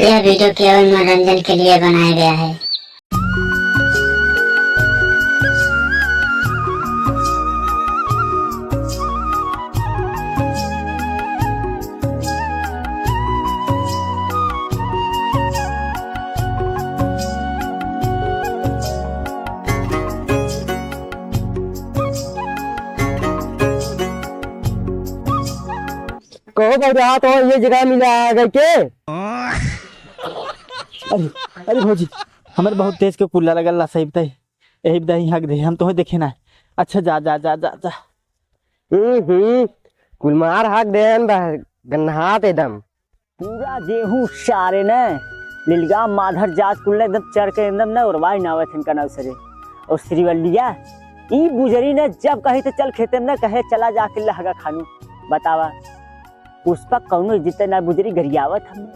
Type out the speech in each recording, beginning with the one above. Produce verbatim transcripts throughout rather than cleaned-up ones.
यह वीडियो केवल मनोरंजन के लिए बनाया गया है। कहो भाई, रात हो, ये जगह मिला है घर के? अरे, अरे भौजी, हमरे बहुत तेज के कुल्ला लगल ला, सही बताई। यही बताई हक दे, हम तोहे देखे ना। अच्छा, जा, जा, जा, जा, जा। हम्म, हम्म, कुल मार हक देन बा, गन्हात एकदम। पूरा गेहूं सारे न, लिलगाम माधर जात कुल न एकदम चढ़ के एकदम न ओरवाई ना आवत इनका नाव सरे। और श्रीवल्लिया, ई बुजरी न जब कही तो चल खेते में न कहे चला जाके लहगा खानू। बतावा, पुष्पा कौनो इज्जत ना बुजरी गरियावत हमें।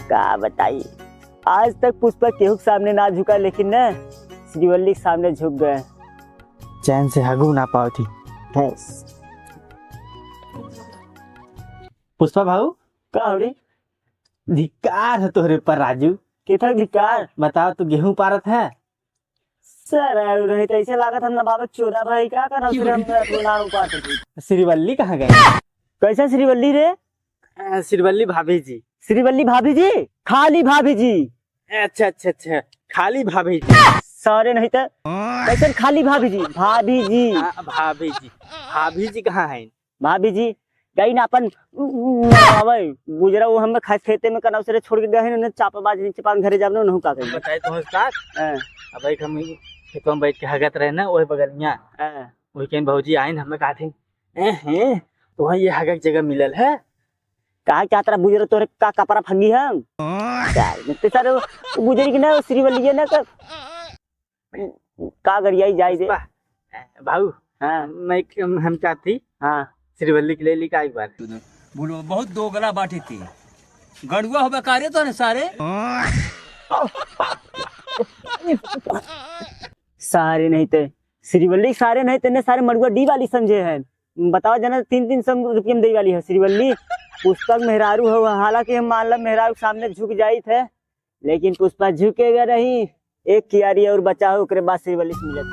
का बताई, आज तक पुष्पा केहू के सामने ना झुका, लेकिन न श्रीवल्ली के सामने झुक गए। चैन से हगू ना पावत ही। बस। पुष्पा भाऊ, का हो रे? धिक्कार है तोहरे पर राजू। केथा धिक्कार? बताओ, तू गेहूं पारत है? सर, रहे तो ऐसे लागत हम ना बाबा चोदा भाई, का करब फिर हम अपना उपास। श्रीवल्ली कहाँ गए? कैसा श्रीवल्ली रे? अ, श्रीवल्ली भाभी जी। श्रीवल्ली भाभी जी? खाली भाभी जी। अच्छा, अच्छा, अच्छा, खाली भाभी जी। सारे नहीं तो कैसे खाली भाभी जी? भाभी जी। हाँ, भाभी जी। भाभी जी कहाँ हैं? भाभी जी, गई ना अपन, अबे, गुजरा वो हमें खास खेते में करना, उसे छोड़ के गए हैं ना, चापाबाज नीचे पान घरे जाब ना, उन्हों का कही। बताए तो का? हाँ। अब एक हम खेतवा में बैठ के हगत रहे ना, वही बगलिया। हाँ। वही कहीं भौजी आइन, हमें कहा थे, "ए, हैं, तो ये हगक जगह मिलल है?" कहा क्या तेरा बुजरा तोरे का कपड़ा फगी हम? क्या, इतने सारे वो गुजरी की ना, श्रीवल्ली है ना, का का गरियाई जाई दे। पुष्पा, भाऊ, हाँ। मैं, हम, हम चाहती हाँ। श्रीवल्ली के ले ली का एक बार। बोलो, बहुत दोगला बाटे थे। गड़ुआ होबे का रे तोने सारे? सारे नहीं ते, श्रीवल्ली सारे नहीं ते, ने सारे मड़ुआ डी वाली समझे हैं। बताओ जना, तीन तीन सौ रुपये में दे वाली है श्रीवल्ली। पुस्तक मेहरारू हो, हालांकि हम मान ला मेहरारू के सामने झुक जाई थे, लेकिन पुष्पा झुकेगा नहीं। एक कियारी और बचा हो, ओकरे बाद श्रीवल्ली से मिलत।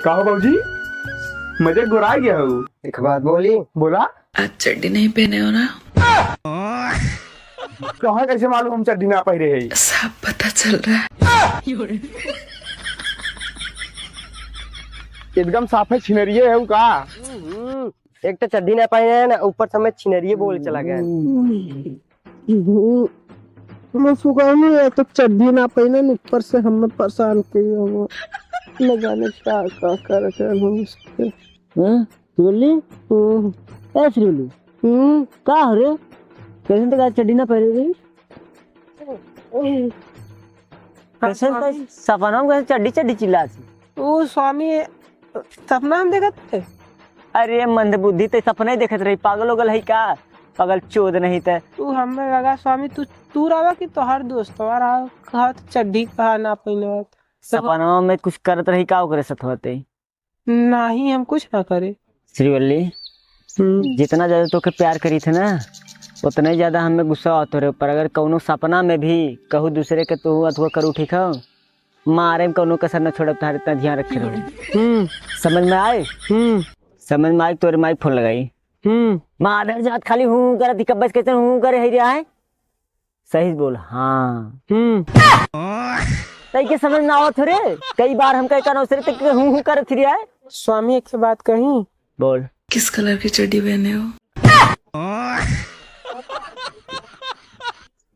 का हो बाबूजी, मजे गोराई गया हो? एक बात बोली? बोला। आज चड्डी नहीं पहने हो ना? कहाँ कैसे मालूम हम चड्डी ना पहरे है? सब पता चल रहा है। एकदम साफे छिनरिये है का? हम्म, एक तो चड्डी ना पहने है ना, ऊपर से हमें छिनरिये बोल चला गया। हम्म, मैं सुगामी है तो चड्डी ना पहने न, ऊपर से हमें परेशान किए हो। न जाने का, का करत है हम इसके। हाँ, श्रीवल्ली? हम्म। ए, श्रीवल्ली। हम्म। का हो रे? कैसे तो का चड्डी ना पहने रही? कैसे तो सपना में कैसे चड्डी, चड्डी चिल्लात ही? ओ स्वामी, सपना हम देखत रहे। अरे मंदबुद्धि, ते सपना ही देखत रही, पागल उगल है का? पागल चोद नहीं ते। तू हमें लगा स्वामी, तू, तू रहा कि तोहार दोस्त, तोहार रहा, कहा तो चड्डी कहा ना पहने बात। सपना में कुछ करत रही का ओकरे साथ होते? नहीं, हम कुछ ना करे। श्रीवल्ली, हम्म। जितना ज्यादा तोके प्यार करी थे ना, उतना ही ज्यादा हमें गुस्सा आवत रहे। पर अगर कौनो सपना में भी कहू दूसरे के तू अथवा करू, ठीक हो? मारे में कौनो कसर न छोड़ब, तारे इतना ध्यान रखे रहो। हम्म। समझ में आए? हम्म। समझ में आए, तोरे माई फोन लगाई। हम्म। माधर जात खाली हूँ करत ही, कब्बे से कैसे हूँ करे है रे आए? सही से बोल, हाँ। हम्म। तई के समझ ना आवत हो रे? कई बार हम कहे कान अवसरे तक के हूँ हूँ करत ही रे आए। स्वामी, एक ठे बात कही? बोल। किस कलर की चड्डी पहने हो?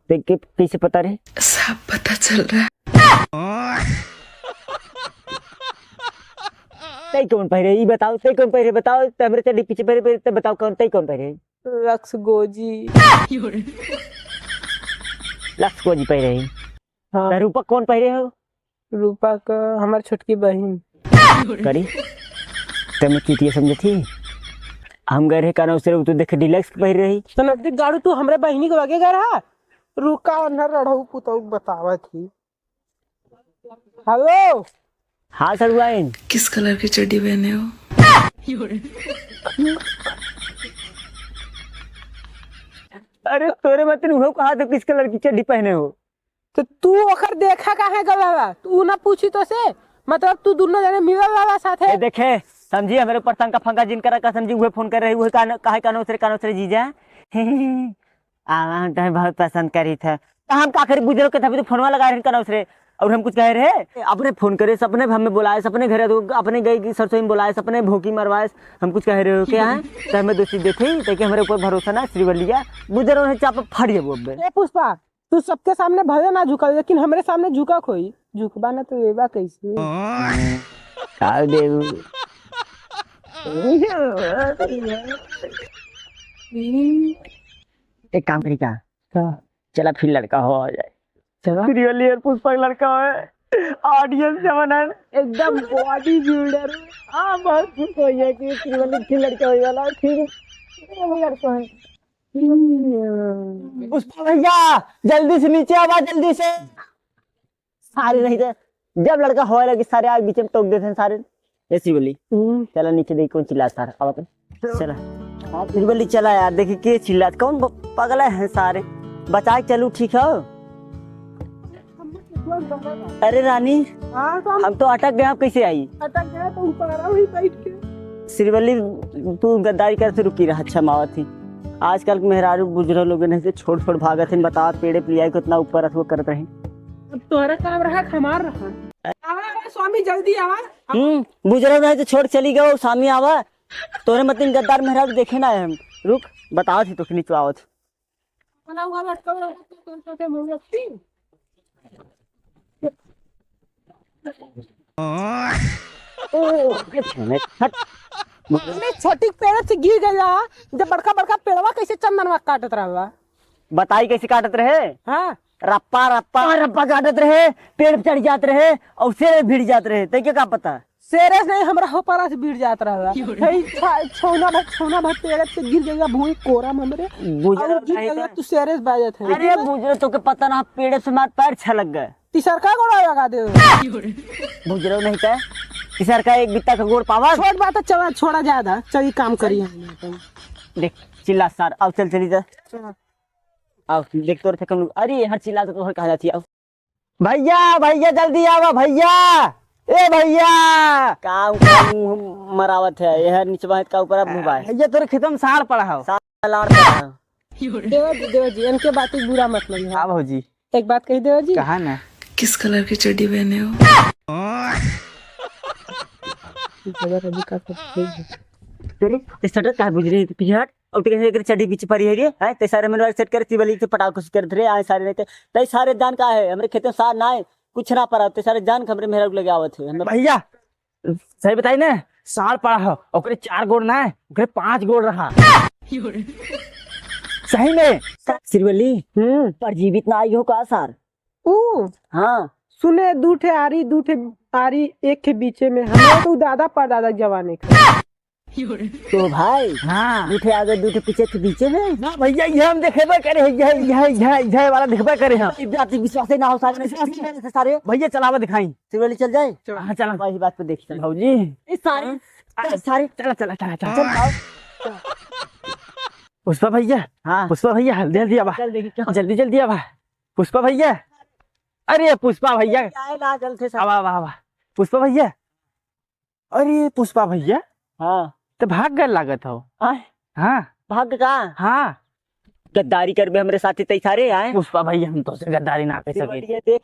ते के कैसे पता रे? सब पता चल रहा है। तई कौन पहिरे? ई बताओ, तई कौन पहिरे? बताओ, ते हमरे चड्डी पीछे पहिरे, पहिरे, ते बताओ कौन, तई कौन पहिरे? लक्स गोजी। लक्स गोजी पहिरे ही। हाँ। त रूपक कौन पहिरे हो? रूपक हमार छोटकी बहिन। करी, तमे चुतिया समझत ही? हम गए रहे काना उसे, तू देखे डिलक्स पहिरे रही। तो नजदीक गाड़ू, तू हमरे बहिनी के आगे गए रहा? रुका, अन्हर रढ़ऊ पुतऊ बतावत ही। हेलो। हाँ सरुआइन। किस कलर की चड्डी पहने हो? अरे तोरे मतिन उहो कहा तो किस कलर की चड्डी पहने हो? तो तू ओकर देखा काहे गवा बा? तू ना पूछी तो से, मतलब तू दुनो जने मिलल रहा साथे। ए देखे, समझी, हमरे ऊपर शंका फंका जिन करा का समझी, उहे फोन कर रही, उहे कान, काहे कानो से, कानो से जीजा। आवा, हम तोहे बहुत पसंद करी था। तो हम का करी, बुजुर्ग के तभी तो फोनवा लगा रहे कानो से। और हम कुछ कह रहे, अपने फोन करे, अपने हमें बुलाए, अपने घर, अपने गए की सरसोई में बुलाए, अपने भोंकी मरवाए, हम कुछ कह रहे हो क्या है? तो हमें दोस्ती देखे, ताकि हमारे ऊपर भरोसा ना, श्रीवलिया, बुजुर्ग है, चाप फाड़ जाबो अब। ए पुष्पा, तू सबके सामने भले ना झुका, लेकिन हमरे सामने झुका कोई, झुकबा ना तो लेबा कैसे? का देबू? एक काम करी का? का? चला फिर लड़का हो जाए। चला। श्रीवल्ली और पुष्पा के लड़का हो, audience जवन है एकदम body builder। हाँ, बहुत खुश हो गया कि श्रीवल्ली फिर लड़का होने वाला है, फिर लड़का है। पुष्पा भैया, जल्दी से नीचे आवा, जल्दी से। सारे नहीं थे, जब लड़का होए लगे, सारे आग बीच में टोक देते हैं सारे। ए श्रीवल्ली, हम्म। चला नीचे देखी कौन चिल्लात सारा, आवा तो। चला। हाँ, श्रीवल्ली चला यार, देखी के चिल्लात, कौन ब-, पगला है सारे। बचा के चलू, ठीक है? अरे रानी, हाँ, तो हम हम तो अटक गए, आप कैसे आई? अटक गए तो ऊपर आ रहा हूँ बैठ के। श्रीवल्ली, तू गद्दारी करे से रुकी रहा, अच्छा मावत ही। आजकल के मेहरारू बुजुर्ग लोग नहीं से छोड़ छोड़ भागत हैं, बतावा पेड़े पियाई कितना ऊपर अथवा करत रहे। अब तोहरा काम रहा, हमार रहा। आवा, आवा, स्वामी, जल्दी आवा। हम्म, बुजुर्ग रहे तो छोड़ चली गयो, स्वामी आवा। तोरे मतिन गद्दार मेहरारू देखे ना है हम। रुक, बतावत ही तो निचवा आवत। अपना हुआ लटका हुआ है, तो कौन सा थे मोमबत्ती? ओ, हट। अपने छोटी पेड़ से गिर गया, जब बड़का बड़का पेड़वा कैसे चंदनवा काटत रहवा? बताई कैसे काटत रहे? हाँ। रप्पा, रप्पा, रप्पा काटत रहे, पेड़ पे चढ़ जात रहे और शेर भिड़ जात रहे। तै के का पता? शेरे से नहीं, हमरा हो पारा से भिड़ जात रहा। हे छा-, छौना भर, छौना भर पेड़ से गिर गया भूमि कोरा में हमरे। बुजुर्ग और गिर नहीं गया थे। तू शेरे से बाजत है। अरे बुजुर्ग, तो के पता ना, पेड़ से मार पैर छलक गए। तीसरका गोड़ा लगा दे। बुजुर्ग नहीं थे, तीसरका एक बित्ता का गोड़ पावा। छोट बात है, चला, छोड़ा ज्यादा। चल, ई काम करी हम। देख, चिल्ला सार, अब चल, चली जा। चला। आओ, देख तोर थे कम, अरे, हर चिल्ला तो कहाँ जाती है, आओ। भैया, भैया, जल्दी आवा, भैया। ए भैया। का उनका मुंह मरावत है, यह निचवा है का ऊपर अब मुंह बाय। भैया, तोरे खेतवा में साँड़ पड़ा हो। साँड़ लाड़ पड़ा हो। देवर जी, देवर जी, इनके बात बुरा मत मानिए। हाँ भौजी। एक बात कही देवर जी। कहा ना। किस कलर की चड्डी पहने हो? तेरे, ते सटत काहे बुझ रही है? पीछे हट। और ते कहे, "एकरे चड्डी पीछे पड़ी है रे, हैं? ते सारे मनवा सेट करे, तिवारी से पटाव कोशिश करत रहे, आए सारे नहीं ते, ते सारे जान का है, हमरे खेते में सार ना है, कुछ ना पड़ा, ते सारे जान के हमरे मेहरा लगे आवत है।" हमरे भैया, सही बताई ना, सार पड़ा है, ओकरे चार गोड़ ना है, ओकरे पांच गोड़ रहा। सही में। श्रीवल्ली, हम्म। पर जीवित ना आई हो का सार? ऊ? हाँ। सुने, दू ठे आरी, दू ठे आरी, एक के बीचे में, हम तो दादा परदादा के जमाने के। तो भाई, हाँ। दू ठे आगे, दू ठे पीछे के बीचे में? ना भैया, ये हम देखेबे करे हैं, यह, यह, यह, यह वाला देखबे करे हैं। ई बात विश्वास ही ना हो सारे, विश्वास नहीं है सारे। भैया, चलावा दिखाई। श्रीवल्ली चल जाए? चल। हाँ, चला। वही बात पे देखते हैं। भौजी। ए सारे, हाँ? ए सारे। चला, चला, चला, चला। चल, आओ। पुष्पा भैया। हाँ। पुष्पा भैया, जल्दी आवा। चल देखी क्या। जल्दी, जल्दी आवा। पुष्पा भैया। अरे, पुष्पा भैया। आए ना, जल्दी से। आवा, आवा, आवा। पुष्पा भैया। अरे पुष्पा भैया, हाँ। ते भाग गए लागत हो। आय? हाँ। भाग का? हाँ। गद्दारी करबे हमरे साथे तै सारे आए। पुष्पा भैया, हम तोसे गद्दारी ना कर सके। ये देख,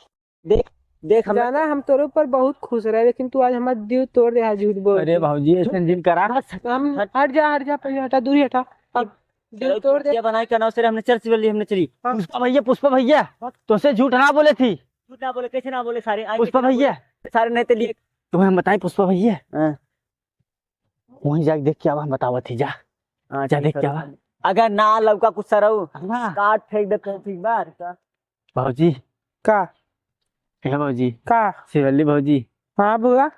देख, देख, हम जाना, हम तोरे ऊपर बहुत खुश रहे, लेकिन तू आज हमार दिल तोड़ दे, आज झूठ बोल अरे के। भौजी, ऐसन जिन करा। हम हट। हट जा, हट जा, पहले हटा, दूरी हटा। अब दिल चलो, तोड़ दे। क्या बनाई का नाव से हमने चर्च वाली हमने चली। हाँ। पुष्पा भैया, पुष्पा भैया, तोसे झूठ ना बोले थी। झूठ ना बोले, कैसे ना बोले सारे? आए पुष्पा कैसे ना भैया। बोले? सारे नहीं तो लिए। तुम्हें हम बताएं पुष्पा भैया? हाँ। वहीं जाके देख के आवा, हम बतावत ही, जा। हाँ, जा ठीक देख है। के आवा। अगर ना लौका कुछ सरऊ, हाँ। काट फेंक देते हैं, ठीक बात। भौजी। का? हे भौजी। का? शिवल्ली भौजी। हाँ, बोला।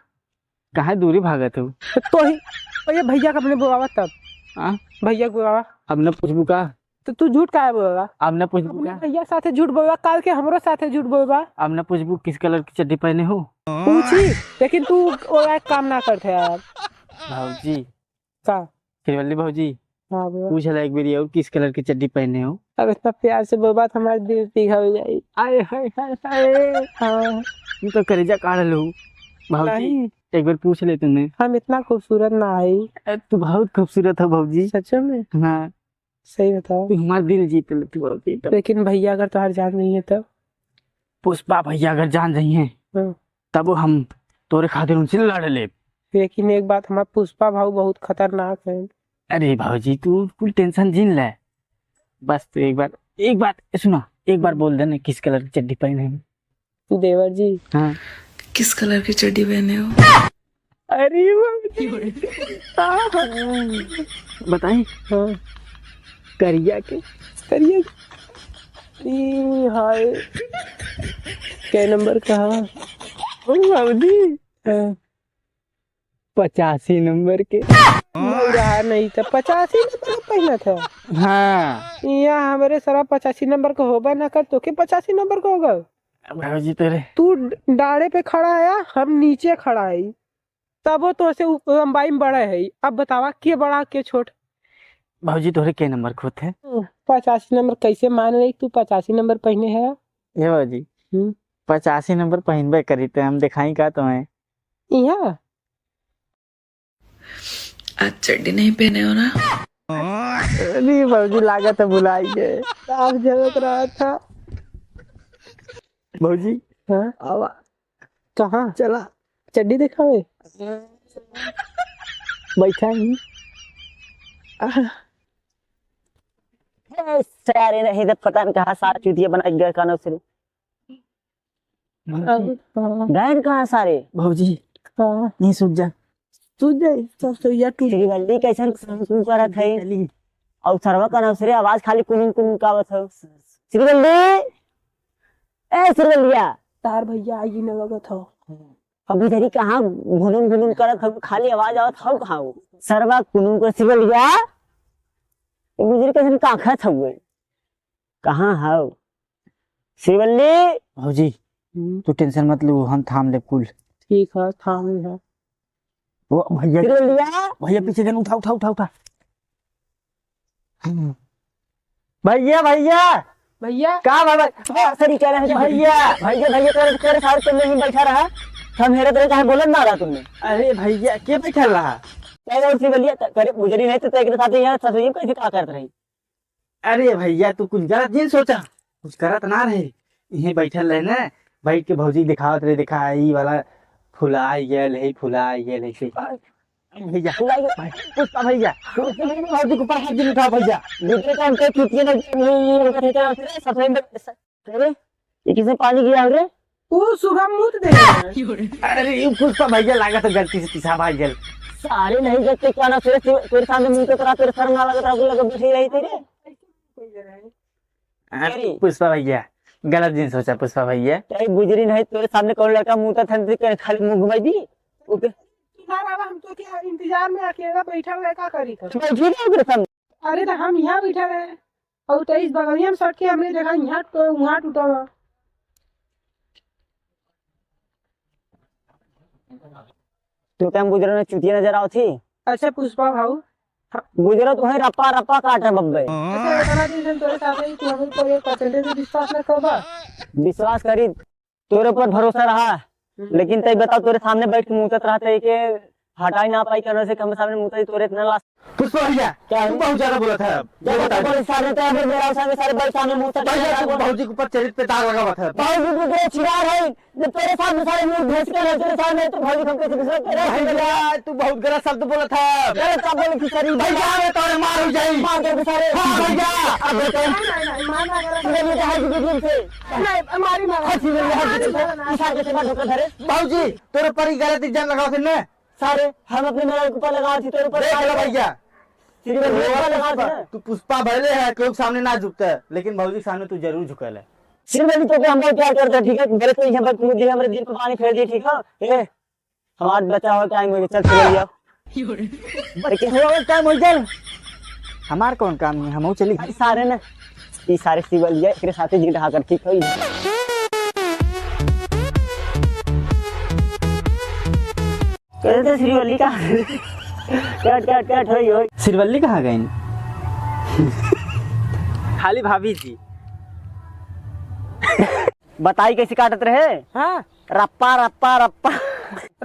काहे दूरी भागत हो? तो ही, ये भैया का अपने बुलावा तब। हाँ? भैया के बुलावा। अब न पूछबू का? तो तू झूठ काहे बोलबा? अब न पूछबू अपने का? भैया साथे झूठ बोलबा, काल के हमरो साथे झूठ बोलबा। अब न पूछबू किस कलर की चड्डी पहने हो? पूछी, लेकिन तू वो एक काम ना करते यार। भौजी। का? शिवल्ली भौजी, हाँ भैया। पूछ ला एक बेरी और किस कलर की चड्डी पहने हो? अब इतना प्यार से बोलबा तो हमार दिल पिघल जाई। आए हाय हाय हाय। हाँ। तू तो करेजा काढ़ लू भौजी। नहीं। एक बार पूछ ले तूने। हम इतना खूबसूरत ना हई। अरे, तू बहुत खूबसूरत हो भौजी। सच में? हाँ। सही बताओ। तू हमार दिल जीत ले तू भौजी तो। लेकिन भैया अगर तोहार जान नहीं है तब? पुष्पा भैया अगर जान जाई हैं, हाँ। तब हम तोरे खातिर उनसे लड़ लेब। लेकिन एक बात, हमार पुष्पा भाऊ बहुत खतरनाक है। अरे भौजी, तू कुल tension जिन ले। बस तू एक बार, एक बार सुना, एक बार बोल दे ना, किस कलर की चड्डी पहने हैं? देवर जी। हाँ। किस कलर की चड्डी पहने हो? अरे बाप रे। बताई? हाँ। करिया के। करिया के। ई हाय। कै नंबर का? ओ बाबूजी। हाँ। पचासी नंबर के। मौरा नहीं तो पचासी नंबर का पहना था। हाँ। यहाँ हमरे सारा पचासी नंबर का होबा ना कर, तो के पचासी नंबर का होगा? बाबूजी तेरे। तू डाढ़े पे खड़ा है, हम नीचे खड़ा है, तबो तो से उ-, लंबाई में बड़ा है। अब बतावा के बड़ा के छोट? भौजी तोहरे के नंबर के होत है? पचासी नंबर कैसे मान रही तू पचासी नंबर पहने है? ये भौजी, हम्म। पचासी नंबर पहनबे करी ते हम दिखाई का तुम्हें? यहाँ? आज चड्डी नहीं पहने हो ना? अरे भौजी, लागत है भुलाई गए। आप जगत रहा था। भौजी, हाँ? आवा। कहाँ? चला। चड्डी दिखावे? बैठा ही। आह। ए, सारे नहीं तो पता नहीं कहाँ सारा चूतिया बना गया कानों से। अब, हाँ। गए कहाँ सारे? भौजी, हाँ। नहीं सूझ जा। सूझ जाए, सब सुइया टूट। श्रीवल्ली कैसन कुकू करत है? चली। और सरवा कानों से रे आवाज खाली कुनुन कुनुन का आवत है। श्रीवल्ली, ए श्रीवल्लिया। तार भैया आई न लगत हो। अभी तेरी कहाँ घुनुन घुनुन करत हो, खाली आवाज आवत हो कहाँ हो? सरवा कुनुन कर श्रीवल्लिया। ये गुजरी कैसन काखत हउए? कहाँ हउ? श्रीवल्ली। भौजी, हम्म। तू tension मत लू, हम थाम लेब कुल। ठीक है, थाम ही है। वो भैया, श्रीवल्लिया। भैया पीछे जन उठा, उठा, उठा, उठा। हम्म। भैया, भैया। भैया। का बाबा? हाँ, सॉरी, कह रहे हैं भैया, भैया, भैया, तेरे, तेरे साथ तुम नहीं बैठा रहा। हम हेरत रहे, चाहे बोलन ना रहा तुमने। अरे भैया, के बैठल रहा? कह रहे श्रीवल्लिया, करे गुजरी नहीं तो तेरे साथ यहाँ ससुरी कैसे का करत रही? अरे भैया, तू कुछ गलत जिन सोचा, कुछ करत ना रहे, इहें बैठल रहे ना, बैठ के भौजी दिखावत रहे, देखा ई वाला फुला गेल है, फुला गेल है से। भैया, फुला गेल। भाई, पुष्पा भैया, भौजी के ऊपर हाथ जिन उठा भैया। दूसरे काम के चुटकी ना, ये, ये, ये, ये, सफेद, अरे, ये किसने पानी गिरा रे? तू सुबह मुत दे। अरे, ये पुष्पा भैया लागत है गलती से पेशाब आ गेल। सारे नहीं जब तक क्या ना तेरे, तेरे सामने मुंह के तरह तेरे शर्म ना लगत रहा, लगे बैठी रही तेरे। अरे, अरे। पुष्पा भैया, गलत जिन सोचा पुष्पा भैया। तेरे गुजरी नहीं, तेरे सामने कौन लड़का मुंह था, खाली मुंह घुमाई दी। ओके। तुम्हारा हम तो क्या इंतजार में अकेला बैठा हुआ है, क्या करी था? बैठी नहीं तेरे सामने। अरे, तो हम यहाँ बैठा रहे। और तेईस बगलिया में सट के हमरे देखा, यहाँ तो वहाँ टूटा हुआ। तो क्या हम गुजरत में चुतिया नजर आवत ही? अच्छा पुष्पा भाऊ। गुजरत वही रप्पा रप्पा काटे बब्बे। अच्छा, इतना दिन से तोरे साथ रही, तू हमरे को एक percentage भी विश्वास न करबा? विश्वास करी, तोरे ऊपर भरोसा रहा, हम्म। लेकिन तई बताओ, तोरे सामने बैठ के मूतत रहा, तई के हटाई ना पाई, करने से कम सामने मूतत, तोरे इतना लाश। पुष्पा भैया, क्या तू है? बहुत ज्यादा बोलत है। ज्यादा ये बता। बोले सारे, तो अभी मेरा सामने सारे बैठ सामने मूतत भैया, रहा, तू बोल। भौजी के ऊपर चरित्र पे दाग लगावत है। भौजी भी दो छिनार है, जब तोरे सामने सारे मुंह घस के रहे, तोरे सामने तो भौजी हमके से दूसरा के रहे। भैया, तू बहुत गलत शब्द बोलत है। गलत का बोले कि सरी भैया, मैं तोरे मार हो जाई। मार दे सारे। हाँ भैया। अब तो नहीं, नहीं, नहीं, मार ना, गलत। ये तो है कि बुजुर्ग से। नहीं, हमारी माँ। हंसी में हंसी में इशारे से बात होकर धरे। भौजी, तोरे पर ही गलत इल्जाम लगावत है ना? सारे, हम अपने मेरा के ऊपर लगावत ही, तोरे ऊपर देख लो भैया। श्रीवल्ली के ऊपर लगावत है ना? तू पुष्पा भले है, केहू के सामने ना झुकता है, लेकिन भौजी के सामने तू जरूर झुकल है। श्रीवल्ली तो के हम बहुत प्यार करते हैं, ठीक है? मेरे तो यहाँ पर कूद दिए, हमारे दिल पे पानी फेर दिए, ठीक है? ए, हमार बचाव टाइम हो गया, चल श्रीवल्लिया। अरे, के हो गया टाइम हो गया? हमार कौन काम है, हम चली। अरे, सारे ना, ई सारे श्रीवल्लिया, एकरे साथे जिन रहा कर, ठीक है? कहते श्रीवल्ली का कट, कट, कट, होई, होई। श्रीवल्ली कहाँ गई? खाली भाभी जी। बताई कैसे काटत रहे? हाँ। रप्पा, रप्पा, रप्पा।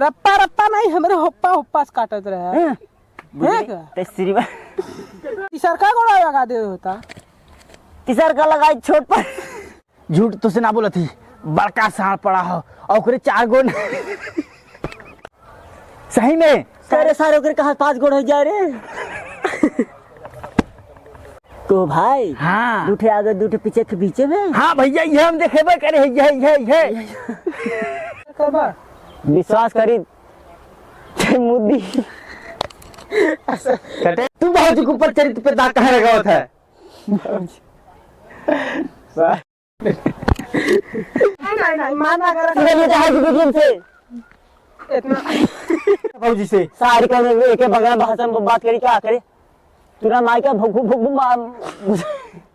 रप्पा, रप्पा नहीं, हमरे होप्पा, होप्पा से काटत रहे। हाँ। बुझली? का? ते श्रीमान। तीसर का गोड़ा लगा दे होता? तीसर का लगाई छोट पर। झूठ तो से ना बोलत ही, बड़का साँड़ पड़ा हो, और ओकरे चार गो न-, सही में। सारे, सारे ओकरे कहाँ पाँच गोड़ हो जाए रे। तो भाई, हाँ। दू ठे आगे, दू ठे पीछे के बीचे में। हाँ भैया, ये हम देखेबे करे, ये, ये, ये। करबा? विश्वास करी, ते मुद्दी। कटे। तू भौजी के ऊपर चरित्र पे दाग काहे लगावत है? नहीं, नहीं, नहीं, माना अगर तू ये चाहे कि तुमसे इतना भौजी से। सारी का एक बगल भाषा में बात करी, क्या करे? तू ना माई का भुगु भुगु मार।